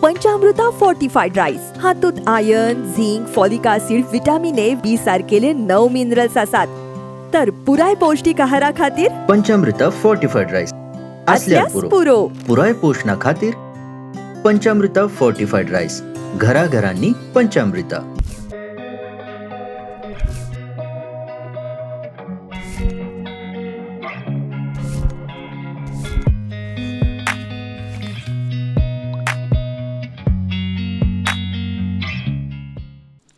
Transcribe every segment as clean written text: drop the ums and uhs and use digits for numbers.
पंचामृता fortified rice हातूंत iron, zinc, folic acid, vitamin A, B सारकेले 9 minerals आसात. तर पुराय पौष्टिक आहारा खातीर पंचामृता फोर्टिफाईड राईस असल्यार असल्यास पुरो. पुरो. पुराय पोशणा खातीर पंचामृता फोर्टिफाईड राईस, घराघरांनी पंचामृता.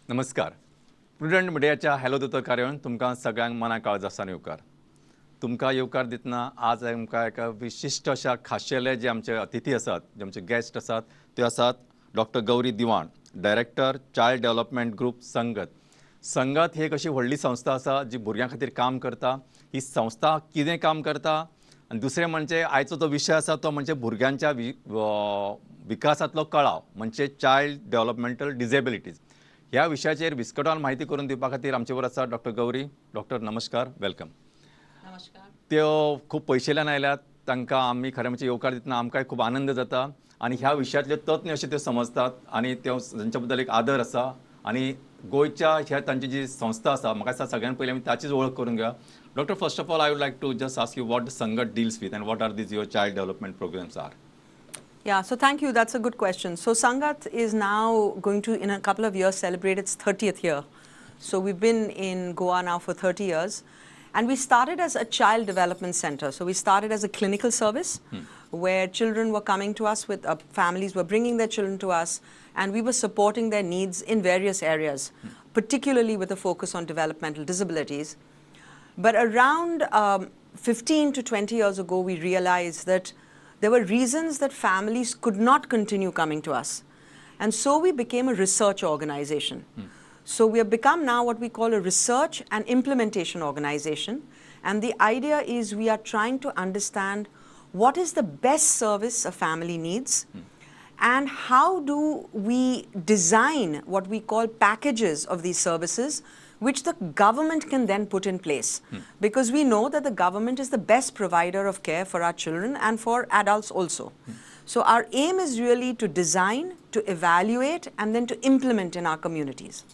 नमस्कार. प्रुडंट मिडियाच्या हॅलो दोतोर कार्यावळीन तुमकां सगळ्यांक मना काळजासान येवकार. तुमकां येवकार दितना आज आमकां एका विशिश्ट अशा खाशेले जे आमचे अतिथी आसात, जे आमचे गेस्ट आसात, ते आसात doctor Gauri Diwan, director child development group Sangat. Sangat ही एक अशी व्हडली संस्था आसा जी भुरग्यां खातीर काम करता. ही संस्था कितें काम करता आनी दुसरें म्हणजे आयचो जो विशय आसा तो म्हणजे भुरग्यांच्या विकासांतलो कळाव म्हणजे चायल्ड डेव्हलपमेंटल डिसेबिलिटीज. ह्या विशयाचेर विस्कटावन म्हायती करून दिवपा खातीर आमचे बरोबर आसा डॉक्टर गौरी. डॉक्टर नमस्कार, welcome. नमस्कार. त्यो खूब पयशिल्ल्यान आयल्यात, तांकां आमी खरें म्हणजे येवकार दितना आमकांय खूब आनंद जाता आनी ह्या विशयांतले तज्ञ अशे त्यो समजतात आनी त्यो तांच्या बद्दल एक आदर आसा. आनी गोंयच्या ह्या तांची जी संस्था आसा, म्हाका दिसता सगळ्यान पयलीं आमी ताचीच वळख करून घेवया. Doctor, first of all I would like to just ask you what Sangat deals with and what are these your child development programs are. Yeah, so thank you. That's a good question. So Sangat is now going to, in a couple of years, celebrate its 30th year. So we've been in Goa now for 30 years. And we started as a child development center. So we started as a clinical service where children were coming to us with, families were bringing their children to us, and we were supporting their needs in various areas, particularly with a focus on developmental disabilities. But around 15 to 20 years ago, we realized that there were reasons that families could not continue coming to us. And so we became a research organization. So we have become now what we call a research and implementation organization. And the idea is we are trying to understand what is the best service a family needs and how do we design what we call packages of these services which the government can then put in place. Because we know that the government is the best provider of care for our children and for adults also. So our aim is really to design, to evaluate, and then to implement in our communities.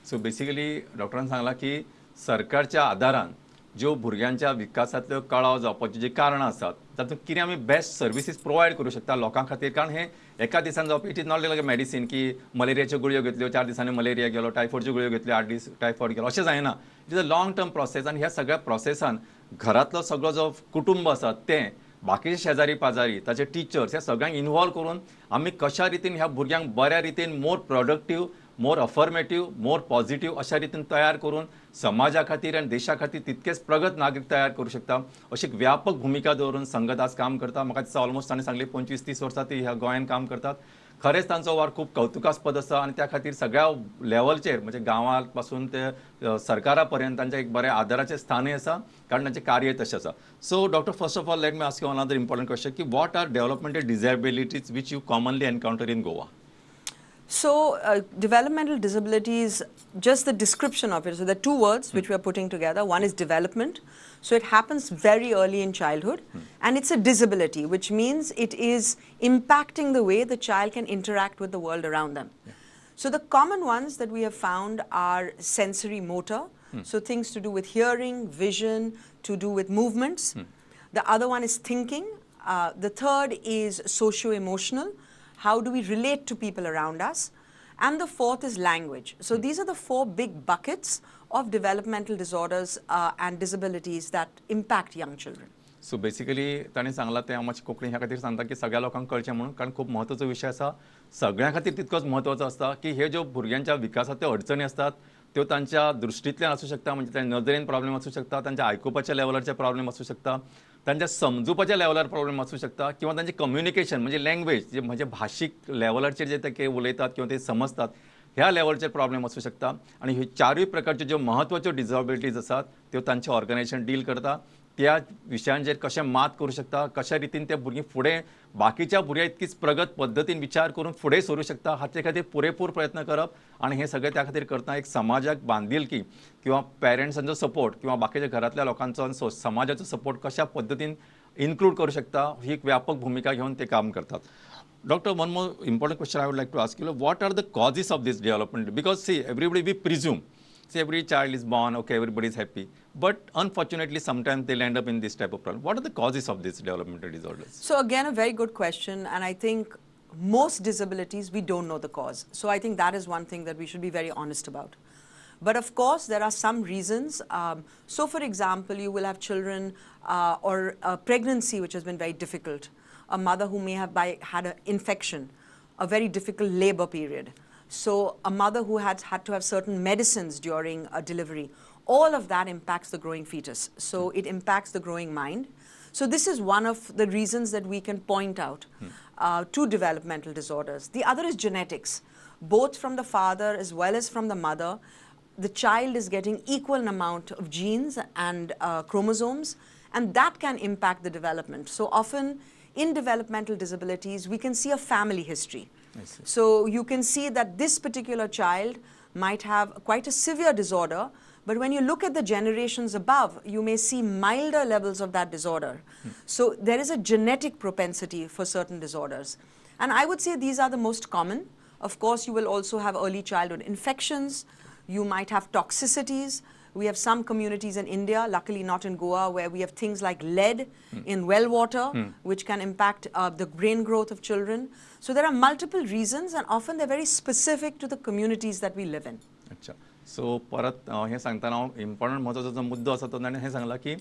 So basically, डॉक्टरान सांगला की सरकारच्या आदारान ज्यो भुरग्यांच्या विकासांतल्यो कळाव जावपाची जी कारणां आसात तातूंत कितें आमी बेस्ट सर्विसीस प्रोवायड करूं शकता लोकां खातीर, कारण हें एका दिसान जावपी it is not like medicine की मलेरियाच्यो गुळयो घेतल्यो 4 दिसांनी मलेरिया गेलो, टायफॉयडच्यो गुळयो घेतल्यो 8 दीस टायफॉयड गेलो, अशें जायना. It is a long term process आनी ह्या सगळ्या प्रोसेसान घरांतलो सगळो जो कुटुंब आसा तें, बाकीचे शेजारी पाजारी, ताचे टिचर्स, ह्या सगळ्यांक इनवॉल्व करून आमी कशा रितीन ह्या भुरग्यांक बऱ्या रितीन more productive, more affirmative, more positive अशा रितीन तयार करून समाजा खातीर आनी देशा खातीर तितकेच प्रगत नागरीक तयार करूं शकता अशी एक व्यापक भुमिका दवरून संगत आज काम करता. म्हाका दिसता ऑलमोस्ट ताणें सांगलें 25-30 वर्सां ती ह्या गोंयांत काम करतात. खरेंच तांचो वावर खूब कौतुकास्पद आसा आनी त्या खातीर सगळ्या लेवलचेर म्हणजे गांवां पासून ते सरकारा पर्यंत तांचें एक बरें आदराचें स्थानूय आसा, कारण तांचें कार्य तशें आसा. So doctor, first of all let me ask you another important question की what are developmental disabilities which you commonly encounter in Goa? So developmental disabilities, just the description of it. So there are two words which we are putting together. One is development. So it happens very early in childhood. And it's a disability, which means it is impacting the way the child can interact with the world around them. So the common ones that we have found are sensory motor. So things to do with hearing, vision, to do with movements. The other one is thinking. The third is socio-emotional. How do we relate to people around us? And the fourth is language. So these are the 4 big buckets of developmental disorders and disabilities that impact young children. So basically, ताणें सांगलां तें हांव मातशें कोंकणी ह्या खातीर सांगता की सगळ्या लोकांक कळचें म्हणून, कारण खूब म्हत्वाचो विशय आसा, सगळ्यां खातीर तितकोच म्हत्वाचो आसता की हे ज्यो भुरग्यांच्या विकासांतल्यो अडचणी आसतात त्यो तांच्या दृश्टींतल्यान आसूं शकता, म्हणजे तांच्या नदरेन प्रॉब्लेम आसूं शकता, तांच्या आयकुपाच्या लेवलाचेर प्रॉब्लेम आसूं शकता, तांच्या समजुपाच्या लेवलार प्रॉब्लेम आसूं शकता, किंवा तांचें कम्युनिकेशन म्हणजे लँग्वेज जे म्हणजे भाशीक लेवलाचेर जे ते उलयतात किंवा ते समजतात ह्या लेवलचेर प्रॉब्लेम आसूं शकता. आनी ह्यो चारूय प्रकारच्यो ज्यो म्हत्वाच्यो डिसेबिलिटीज आसात त्यो तांचें ऑर्गनायझेशन डील करता. त्या विशयांचेर कशें मात करूं शकता, कशा रितीन ते भुरगीं फुडें बाकीच्या भुरग्यां इतकीच प्रगत पद्दतीन विचार करून फुडें सरूं शकता हाचे खातीर पुरेपूर प्रयत्न करप आनी हें सगळें त्या खातीर करतना एक समाजाक बांदिलकी किंवा पेरंट्सांचो सपोर्ट किंवा बाकीच्या घरांतल्या लोकांचो आनी समाजाचो सपोर्ट कशा पद्दतीन इन्क्लूड करूं शकता ही एक व्यापक भुमिका घेवन ते काम करतात. Doctor, one more important question I would like to ask you, what are the causes of this development? Because see, everybody, we presume, see, every child is born, okay, everybody is happy. But unfortunately, sometimes they'll end up in this type of problem. What are the causes of these developmental disorders? So again, a very good question. And I think most disabilities, we don't know the cause. So I think that is one thing that we should be very honest about. But of course, there are some reasons. So for example, you will have children or a pregnancy which has been very difficult. A mother who may have had an infection, a very difficult labor period. So a mother who had had to have certain medicines during a delivery. All of that impacts the growing fetus. So it impacts the growing mind. So this is one of the reasons that we can point out to developmental disorders. The other is genetics. Both from the father as well as from the mother, the child is getting equal amount of genes and chromosomes, and that can impact the development. So often in developmental disabilities, we can see a family history. So you can see that this particular child might have quite a severe disorder, but when you look at the generations above, you may see milder levels of that disorder. So there is a genetic propensity for certain disorders. And I would say these are the most common. Of course, you will also have early childhood infections. You might have toxicities. We have some communities in India, luckily not in Goa, where we have things like lead in well water, which can impact the brain growth of children. So there are multiple reasons, and often they're very specific to the communities that we live in. अच्छा. So परत हें सांगतना हांव important म्हत्वाचो जो मुद्दो आसा तो ताणें हें सांगलां की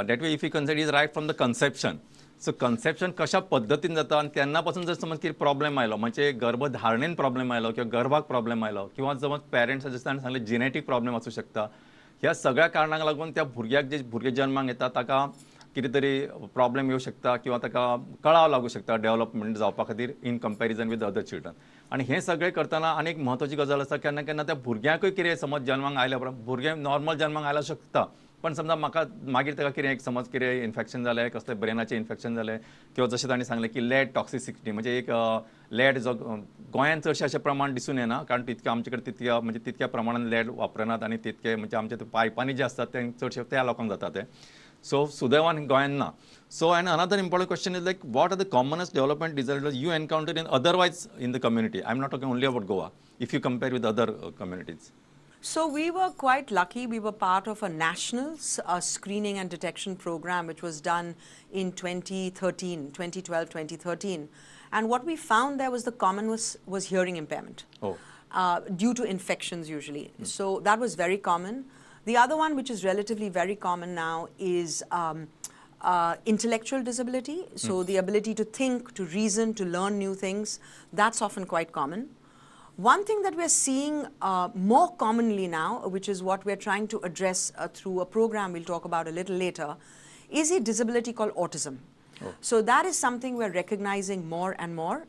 that way if you consider is right from the conception. So conception कशा पद्दतीन जाता आनी तेन्ना पासून जर समज कितें प्रॉब्लेम आयलो, म्हणजे गर्भधारणेन प्रॉब्लेम आयलो किंवा गर्भाक प्रॉब्लेम आयलो किंवा समज पेरंट्स जशें ताणें सांगलें जेनेटीक प्रॉब्लेम आसूं शकता, ह्या सगळ्या कारणांक लागून त्या भुरग्याक जे भुरगें जन्माक येता ताका कितें तरी प्रॉब्लेम येवं शकता किंवा ताका कळाव लागूं शकता डेवलपमेंट जावपा खातीर in comparison with other children. आनी हें सगळें करतना आनी एक म्हत्वाची गजाल आसा, केन्ना केन्ना त्या भुरग्यांकूय कितें समज जन्माक आयल्या उपरांत भुरगें नॉर्मल जन्माक आयला शकता, पण समजा म्हाका मागीर ताका कितें एक समज कितें इन्फेक्शन जालें, कसलें ब्रेनाचें इन्फेक्शन जालें किंवा जशें तांणी सांगलें की लेड टॉक्सिसिटी, म्हणजे एक लेड जो गोंयांत चडशें अशें प्रमाण दिसून येना, कारण तितकें आमचे कडेन तितक्या म्हणजे तितक्या प्रमाणान लेड वापरनात आनी तितके म्हणजे आमचे ते पायपांनी जे आसतात ते चडशे त्या लोकांक जाता ते. सो सुदैवान गोंयांत ना. So and another important question is like what are the commonest development disorders you encounter in otherwise in the community? I am not talking only about Goa, if you compare with other communities. So we were quite lucky. We were part of a national screening and detection program which was done in 2012, 2013. And what we found there was the common was hearing impairment. Oh. Due to infections usually. So that was very common. The other one, which is relatively very common now, is intellectual disability. So the ability to think, to reason, to learn new things, that's often quite common. One thing that we're seeing more commonly now, which is what we're trying to address through a program we'll talk about a little later, is a disability called autism. Oh. So that is something we're recognizing more and more.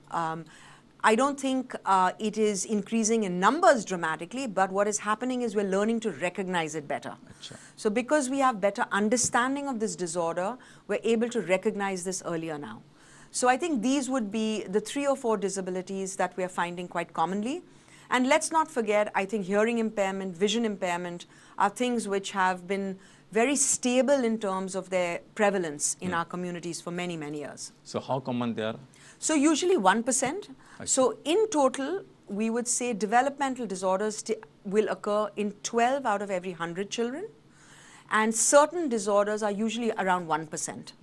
I don't think it is increasing in numbers dramatically, but what is happening is we're learning to recognize it better. Achha. So because we have better understanding of this disorder, we're able to recognize this earlier now. So I think these would be the 3 or 4 disabilities that we are finding quite commonly. And let's not forget, I think hearing impairment, vision impairment are things which have been very stable in terms of their prevalence in our communities for many, many years. So how common they are? So usually 1%. So in total, we would say developmental disorders will occur in 12 out of every 100 children. And certain disorders are usually around 1%.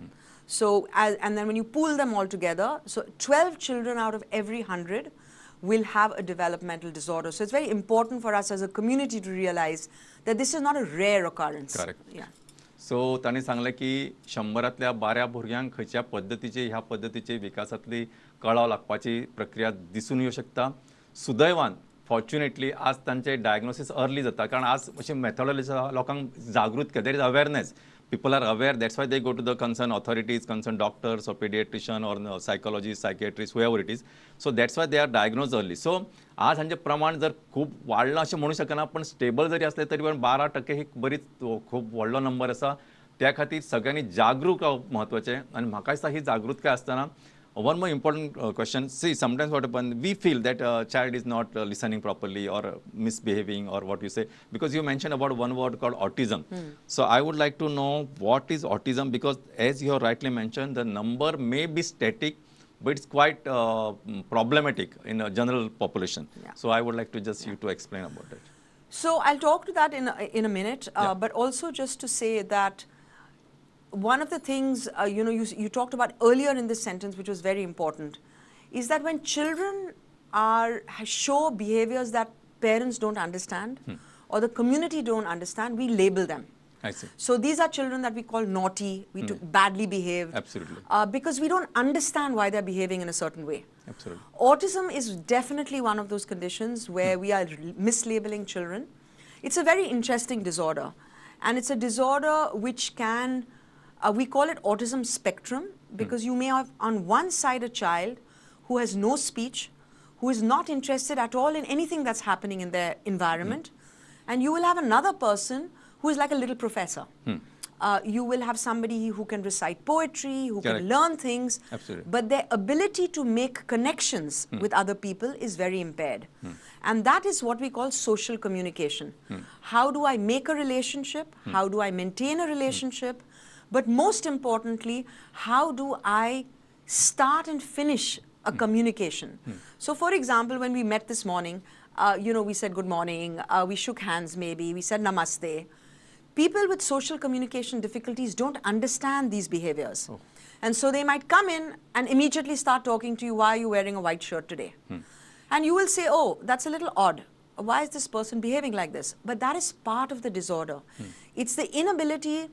So, and then when you pool them all together, so 12 children out of every 100 will have a developmental disorder. So it's very important for us as a community to realize that this is not a rare occurrence. Correct. Yeah. So तांणी सांगलें की 100 12 भुरग्यांक खंयच्या पद्दतीचे ह्या पद्दतीचे विकासांतली कळाव लागपाची प्रक्रिया दिसून येवं शकता. सुदैवान फॉर्च्युनेटली आज तांचे डायग्नोसीस अर्ली जाता, कारण आज अशी मेथोडॉलॉजी लोकांक जागृत केली, there is awareness, people are aware, that's why they go to the concerned authorities, concerned doctors or pediatrician or psychologist, psychiatrist, whoever it is. So that's why they are diagnosed early. So आज हांचें प्रमाण जर खूब वाडलां अशें म्हणू शकना, पण स्टेबल जरी आसलें तरी पण 12% ही बरीच खूब व्हडलो नंबर आसा. त्या खातीर सगळ्यांनी जागरूक रावप म्हत्वाचें आनी म्हाका दिसता ही जागृतकाय आसतना one more important question. See, sometimes what happens, we feel that child is not listening properly or misbehaving or what you say, because you mentioned about one word called autism. So I would like to know what is autism, because as you have rightly mentioned, the number may be static, but it's quite problematic in a general population. Yeah. So I would like to just you to explain about it. So I'll talk to that in a minute, Yeah. but also just to say that one of the things you talked about earlier in this sentence, which was very important, is that when children show behaviors that parents don't understand or the community don't understand, we label them. I see. So these are children that we call naughty, we took badly behaved. Absolutely. Because we don't understand why they're behaving in a certain way. Absolutely. Autism is definitely one of those conditions where we are mislabeling children. It's a very interesting disorder. And it's a disorder which can, we call it autism spectrum, because you may have on one side a child who has no speech, who is not interested at all in anything that's happening in their environment. And you will have another person who is like a little professor. You will have somebody who can recite poetry, who Correct. Can learn things. Absolutely. But their ability to make connections with other people is very impaired. And that is what we call social communication. How do I make a relationship? How do I maintain a relationship? But most importantly, how do I start and finish a communication? So for example, when we met this morning, we said good morning, we shook hands maybe, we said namaste. People with social communication difficulties don't understand these behaviors. Oh. And so they might come in and immediately start talking to you, why are you wearing a white shirt today? And you will say, oh, that's a little odd. Why is this person behaving like this? But that is part of the disorder. It's the inability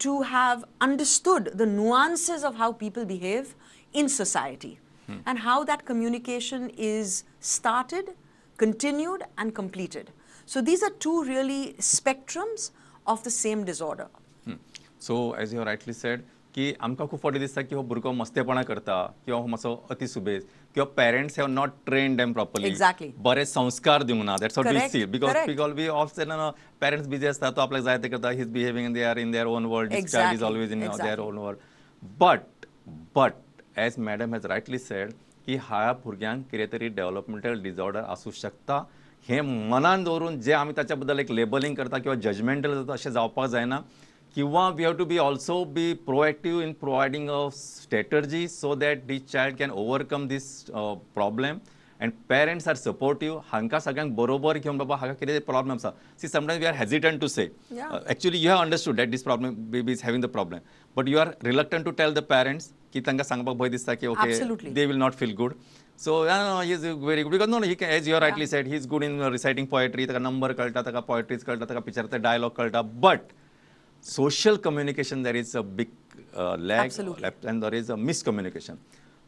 to have understood the nuances of how people behave in society and how that communication is started, continued, and completed. So these are two really spectrums of the same disorder. So as you rightly said की आमकां खूब फावटी दिसता की हो भुरगो मस्तेपणां करता किंवा हो मातसो अति सुबेज किंवा parents have not trained them properly. Exactly. बरे संस्कार दिवंक ना, that's what we Correct, see, because correct. Because we often parents busy आसता, तो आपल्याक जाय ते करता, he is behaving in they are in their own world, this child is Exactly, always in their exactly. Own world. But as madam has rightly said की ह्या भुरग्यांक कितें तरी डेव्हलपमेंटल डिसऑर्डर आसूं शकता, हें मनान दवरून जे आमी ताच्या बद्दल एक लेबलिंग करता किंवा जजमेंटल जाता अशें जावपाक जायना, किंवा we have to be also be proactive in providing a strategy so that this child can overcome this problem and parents are supportive. हांकां सगळ्यांक बरोबर घेवन बाबा हाका कितें प्रॉब्लम आसा, see sometimes we are hesitant to say. Yeah. Actually you have understood that this problem, baby is having the problem, but you are reluctant to tell the parents की तांकां सांगपाक भंय दिसता की okay Absolutely. They will not feel good. So no, he is very good because no, he can, as you rightly said, he is good in reciting poetry. ताका number कळटा, ताका poetries कळटा, ताका पिक्चरांतले डायलॉग कळटा, but social communication there is a big lag. Absolutely. And there is a miscommunication.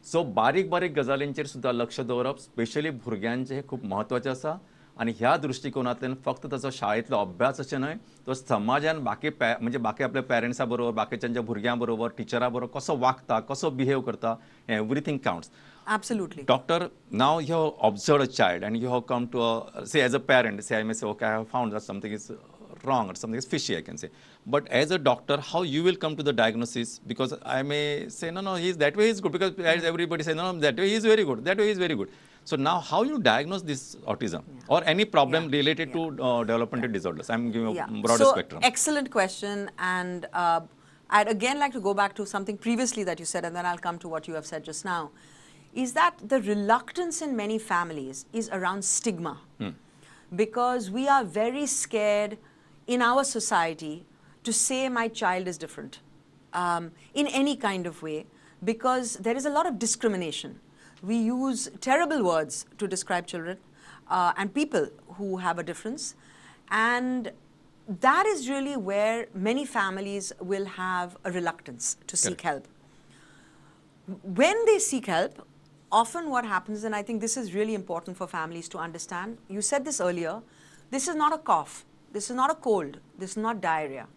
So बारीक बारीक गजालींचेर सुद्दां लक्ष दवरप स्पेशली भुरग्यांचें हें खूब म्हत्वाचें आसा आनी ह्या दृश्टिकोनांतल्यान फक्त ताचो शाळेंतलो अभ्यास अशें न्हय, तो समाजान बाकी म्हणजे बाकी आपल्या पेरंट्सां बरोबर, बाकीच्यांच्या भुरग्यां बरोबर, टिचरां बरोबर कसो वागता, कसो बिहेव करता, everything counts. Absolutely. Doctor, now you have observed a child and you have come to a, say as a parent, say I may say, okay, I have found that something is wrong or something is fishy, I can say. But as a doctor, how you will come to the diagnosis? Because I may say, no, no, he's that way he's good. Because as everybody says, no, no, that way he's very good, that way he's very good. So now how you diagnose this autism or any problem related to developmental disorders? I'm giving a broader so, spectrum. Excellent question. And I'd again like to go back to something previously that you said, and then I'll come to what you have said just now, is that the reluctance in many families is around stigma. Because we are very scared in our society to say my child is different in any kind of way, because there is a lot of discrimination. We use terrible words to describe children and people who have a difference. And that is really where many families will have a reluctance to seek help. When they seek help, often what happens, and I think this is really important for families to understand, you said this earlier, this is not a cough, this is not a cold, this is not diarrhea.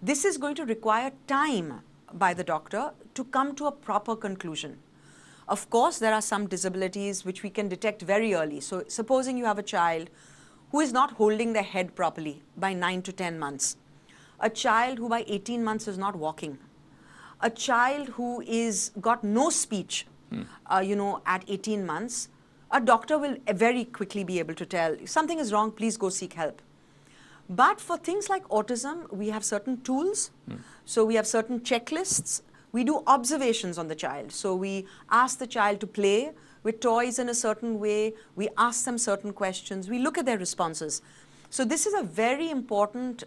This is going to require time by the doctor to come to a proper conclusion. Of course, there are some disabilities which we can detect very early. So supposing you have a child who is not holding their head properly by 9 to 10 months, a child who by 18 months is not walking, a child who is got no speech, at 18 months, a doctor will very quickly be able to tell if something is wrong, please go seek help. But for things like autism, we have certain tools. So we have certain checklists. We do observations on the child. So we ask the child to play with toys in a certain way. We ask them certain questions. We look at their responses. So this is a very important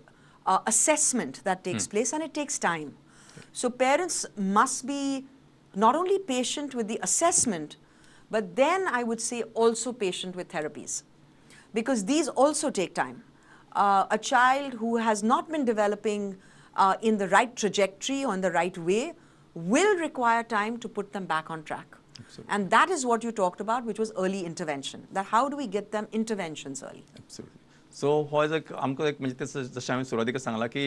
assessment that takes place, and it takes time. So parents must be not only patient with the assessment, but then I would say also patient with therapies, because these also take time. A child who has not been developing in the right trajectory or in the right way will require time to put them back on track. Absolutely. And that is what you talked about, which was early intervention. That how do we get them interventions early? Absolutely. So हो एक आमकां एक म्हणजे ते जशें हांवें सुरवातीक सांगलां की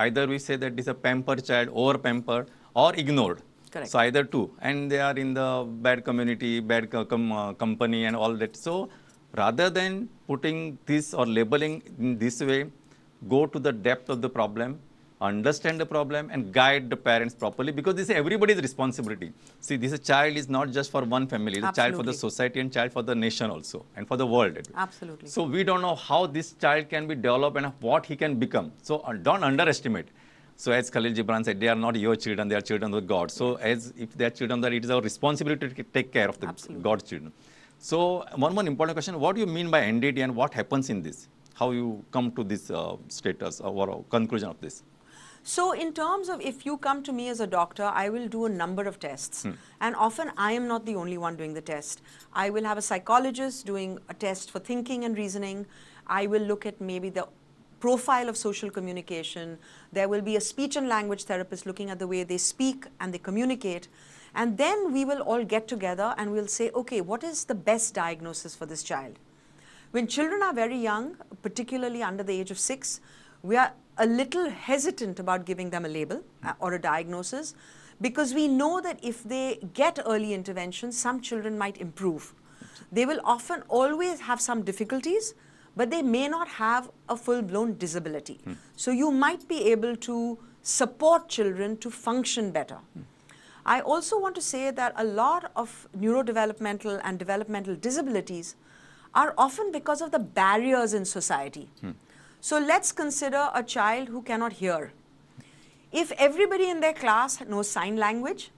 either we say that is a pamper child, over pamper or ignored. Correct. So either two, and they are in the bad community, bad company and all that. So rather than putting this or labeling in this way, go to the depth of the problem, understand the problem and guide the parents properly, because this is everybody's responsibility. See, this child is not just for one family, it's a child for the society and child for the nation also, and for the world. Absolutely. So we don't know how this child can be developed and what he can become. So don't underestimate. So as Khalil Gibran said, they are not your children, they are children of God. So as if they are children, that it is our responsibility to take care of the God's children. So one more important question, what do you mean by NDD and what happens in this? How you come to this status or conclusion of this? So in terms of, if you come to me as a doctor, I will do a number of tests. And often I am not the only one doing the test. I will have a psychologist doing a test for thinking and reasoning. I will look at maybe the profile of social communication. There will be a speech and language therapist looking at the way they speak and they communicate. And then we will all get together and we'll say, okay, what is the best diagnosis for this child? When children are very young, particularly under the age of 6, we are a little hesitant about giving them a label or a diagnosis, because we know that if they get early intervention, some children might improve. They will often always have some difficulties, but they may not have a full-blown disability. So you might be able to support children to function better. I also want to say that a lot of neurodevelopmental and developmental disabilities are often because of the barriers in society. So let's consider a child who cannot hear. If everybody in their class knows sign language,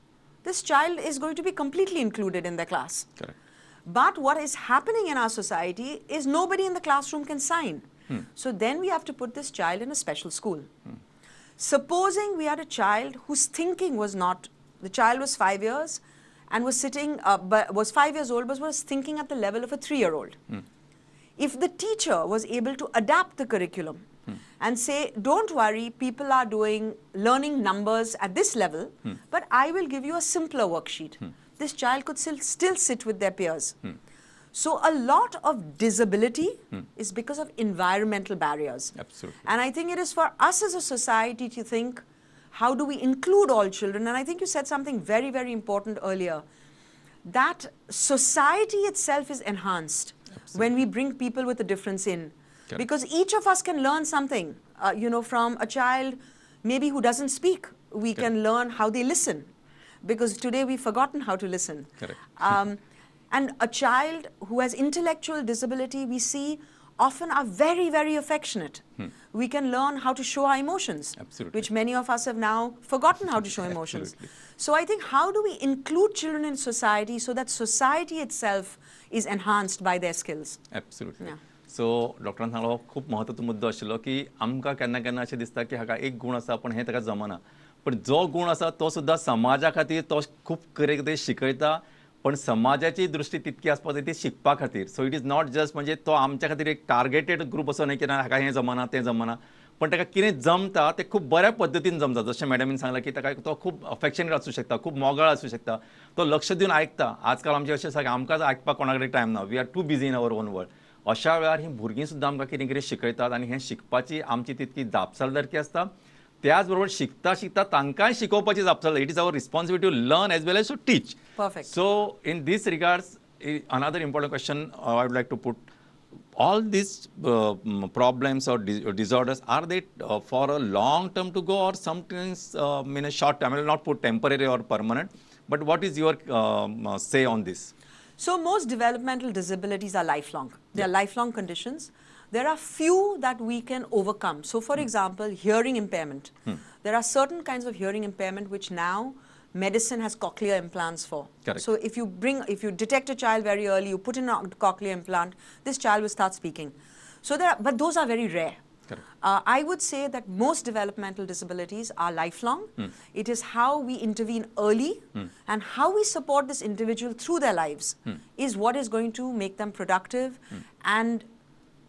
this child is going to be completely included in the class. Correct. But what is happening in our society is nobody in the classroom can sign. So then we have to put this child in a special school. Supposing we had a child whose thinking was not, the child was 5 years and was sitting, was 5 years old, but was thinking at the level of a 3-year-old. If the teacher was able to adapt the curriculum and say, don't worry, people are doing learning numbers at this level, but I will give you a simpler worksheet. This child could still sit with their peers. So a lot of disability is because of environmental barriers. Absolutely. And I think it is for us as a society to think, how do we include all children? And I think you said something very, very important earlier, that society itself is enhanced when we bring people with a difference in. Correct. Because each of us can learn something, you know, from a child maybe who doesn't speak. We can learn how they listen, because today we've forgotten how to listen. Correct. And a child who has intellectual disability, we see often are very, very affectionate. We can learn how to show our emotions, Absolutely. Which many of us have now forgotten how to show emotions. Absolutely. So I think, how do we include children in society so that society itself is enhanced by their skills? Absolutely. Yeah. So डॉक्टरान सांगलो खूब म्हत्वाचो मुद्दो आशिल्लो की आमकां केन्ना केन्ना अशें दिसता की हाका एक गूण आसा पण हें ताका जमना, पण जो गूण आसा तो सुद्दां समाजा खातीर तो खूब कितें शिकयता, पण समाजाची दृष्टी तितकी आसपाक जाय ती शिकपा खातीर. So it is not just म्हणजे तो आमच्या खातीर एक टार्गेटेड ग्रूप असो न्हय की ना हाका हें जमना तें जमना, पण ताका कितें जमता तें खूब बऱ्या पद्दतीन जमता. जशें मॅडमीन सांगलां की ताका तो खूब अफेक्शनेट आसूं शकता, खूब मोगाळ आसूं शकता, तो लक्ष दिवन आयकता. आजकाल आमचें अशें आसा की आमकांच आयकपाक कोणा कडेन टायम ना, we are too busy in our own world. अशा वेळार हीं भुरगीं सुद्दां आमकां कितें कितें शिकयतात आनी हें शिकपाची आमची तितकी जापसालदारकी आसता. त्याच बरोबर शिकता शिकता तांकांय शिकोवपाची जापसालदारकी. It is our responsibility to learn as well as to teach. Perfect. So in this regards, another important question I would like to put, all these problems or disorders, are they for a long term to go or sometimes in a short term? I will not put temporary or permanent, but what is your say on this? So most developmental disabilities are lifelong. They are lifelong conditions. There are few that we can overcome. So for example, hearing impairment. There are certain kinds of hearing impairment which now medicine has cochlear implants for. Correct. So if you detect a child very early, you put in a cochlear implant, this child will start speaking. So there are, but those are very rare. I would say that most developmental disabilities are lifelong. It is how we intervene early and how we support this individual through their lives is what is going to make them productive and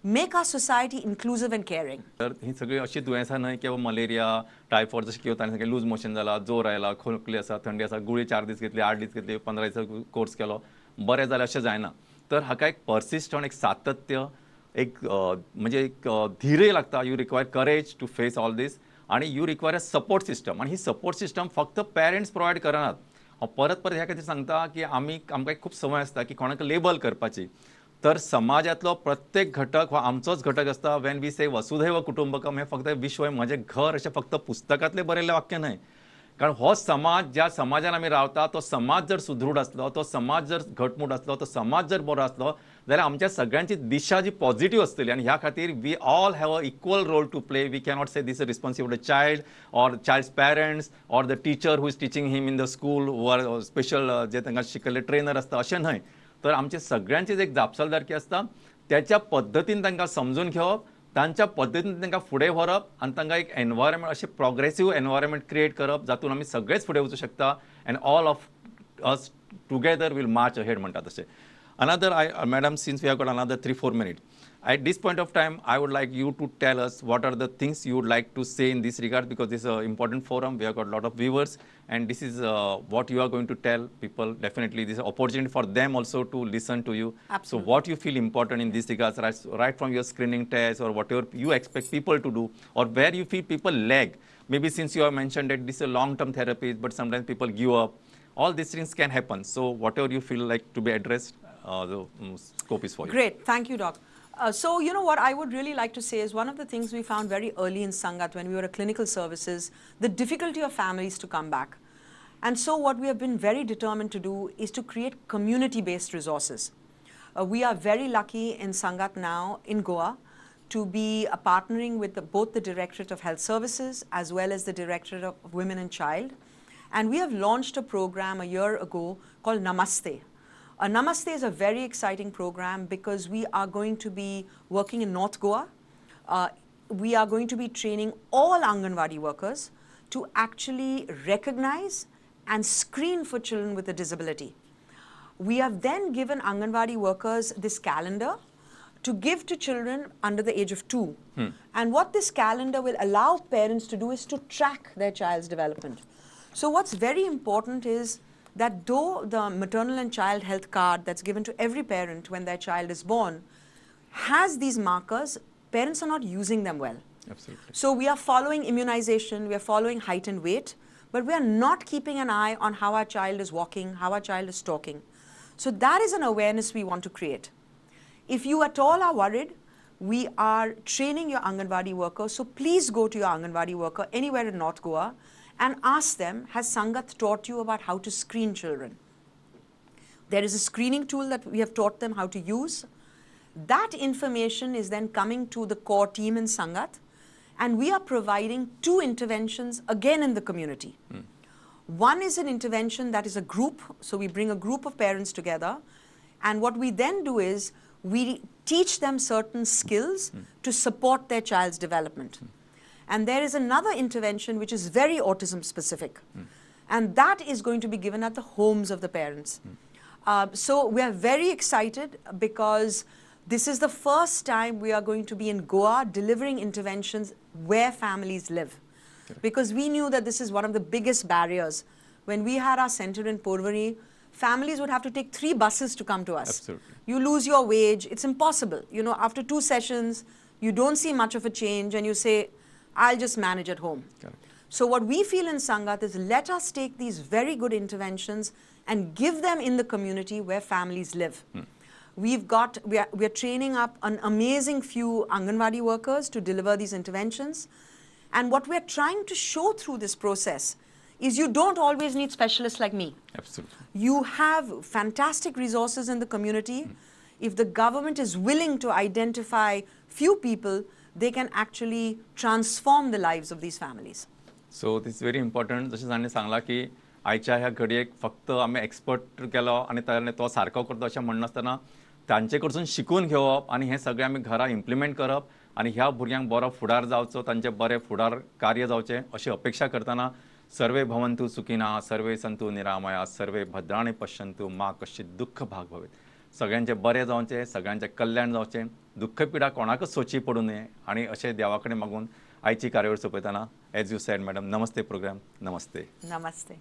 make our society inclusive and caring. तर ही सगळी अशी दुयेंसां न्हय की malaria, typhoid जशें की ताणें loose motion जाला, जोर आयला, खोकली आसा, थंडी आसा, गुळी 4 दीस घेतली, 8 दीस घेतली, 15 दिसां कोर्स केलो, बरें जालें अशें जायना. तर हाका एक पर्सिस्टंट, एक सातत्य, एक म्हणजे एक धीरय लागता. You require courage to face all this आनी you require a support system. आनी ही सपोर्ट सिस्टम फक्त पेरंट्स प्रोवायड करनात. हांव परत परत ह्या खातीर सांगता की आमकां एक खूब संवय आसता की कोणाक लेबल करपाची. तर समाजातलो प्रत्येक घटक हो आमचोच घटक आसता. When we से वसुधैव कुटुंबकम हें फक्त विश्व म्हजें घर अशें फक्त पुस्तकांतलें बरयल्लें वाक्य न्हय. कारण हो समाज ज्या समाजान आमी रावता तो समाज जर सुदृढ आसलो, तो समाज जर घटमूट आसलो, तो समाज जर बरो आसलो जाल्यार आमच्या सगळ्यांची दिशा जी पॉझिटिव्ह आसतली. आनी ह्या खातीर we all have a equal role to play. We cannot say this is responsibility child or child's parents or the teacher who is teaching him in the school or special जे तांकां शिकयल्ले trainer आसता अशें न्हय. तर आमचे सगळ्यांचीच एक जापसालदारकी आसता त्याच्या पद्दतीन तांकां समजून घेवप, तांच्या पद्दतीन तांकां फुडें व्हरप आनी तांकां एक एनवायरमेंट, अशें प्रोग्रेसीव एनवायरमेंट क्रिएट करप जातून आमी सगळेच फुडें वचूं शकता and all of us together will march ahead म्हणटा तशें. Another, madam, since we have got another 3-4 minutes, at this point of time, I would like you to tell us what are the things you would like to say in this regard, because this is an important forum. We have got a lot of viewers, and this is what you are going to tell people. Definitely, this is an opportunity for them also to listen to you. Absolutely. So what you feel important in this regards, right from your screening test or whatever you expect people to do, or where you feel people lag. Maybe since you have mentioned that this is a long-term therapy, but sometimes people give up. All these things can happen. So whatever you feel like to be addressed, the scope is for you. Great. Thank you, Doc. So, you know what I would really like to say is one of the things we found very early in Sangath when we were at clinical services, the difficulty of families to come back. And so what we have been very determined to do is to create community-based resources. We are very lucky in Sangath now in Goa to be partnering with both the Directorate of Health Services as well as the Directorate of Women and Child. And we have launched a program a year ago called Namaste. Namaste is a very exciting program because we are going to be working in North Goa. We are going to be training all Anganwadi workers to actually recognize and screen for children with a disability. We have then given Anganwadi workers this calendar to give to children under the age of 2. And what this calendar will allow parents to do is to track their child's development. So what's very important is that though the maternal and child health card that's given to every parent when their child is born has these markers, parents are not using them well. Absolutely. So we are following immunization, we are following height and weight, but we are not keeping an eye on how our child is walking, how our child is talking. So that is an awareness we want to create. If you at all are worried, we are training your Anganwadi worker, so please go to your Anganwadi worker anywhere in North Goa and ask them, has Sangath taught you about how to screen children? There is a screening tool that we have taught them how to use. That information is then coming to the core team in Sangath, and we are providing 2 interventions again in the community. One is an intervention that is a group, so we bring a group of parents together, and what we then do is we teach them certain skills to support their child's development. And there is another intervention which is very autism specific. And that is going to be given at the homes of the parents. So we are very excited because this is the first time we are going to be in Goa delivering interventions where families live. Correct. Because we knew that this is one of the biggest barriers. When we had our center in Porvorim, families would have to take 3 buses to come to us. Absolutely. You lose your wage, it's impossible. You know, after 2 sessions, you don't see much of a change and you say, I'll just manage at home. Correct. So what we feel in Sangath is let us take these very good interventions and give them in the community where families live. We are training up an amazing few Anganwadi workers to deliver these interventions. And what we are trying to show through this process is you don't always need specialists like me. Absolutely. You have fantastic resources in the community. If the government is willing to identify few people, they can actually transform the lives of these families. So this is very important. जशें तांणी सांगलां की आयच्या ह्या घडयेक फक्त आमी expert केलो आनी ताणें तो सारको करता अशें म्हणनासतना तांचे कडसून शिकून घेवप आनी हें सगळें आमी घरा इम्प्लिमेंट करप आनी ह्या भुरग्यांक बरो फुडार जावचो, तांचें बरें फुडार कार्य जावचें अशी अपेक्षा करतना सर्वे भवन्तु सुखिनः, सर्वे संतु निरामया, सर्वे भद्राणि पश्यन्तु मा कश्चित दुःख भाग भवेत्. सगळ्यांचें बरें जावचें, सगळ्यांचें कल्याण जावचें, दुःख पिडा कोणाकच सोंसची पडूं नये आनी अशें देवा कडेन मागून आयची कार्यावळ सोंपयतना as you said madam, Namaste programme, Namaste. Namaste.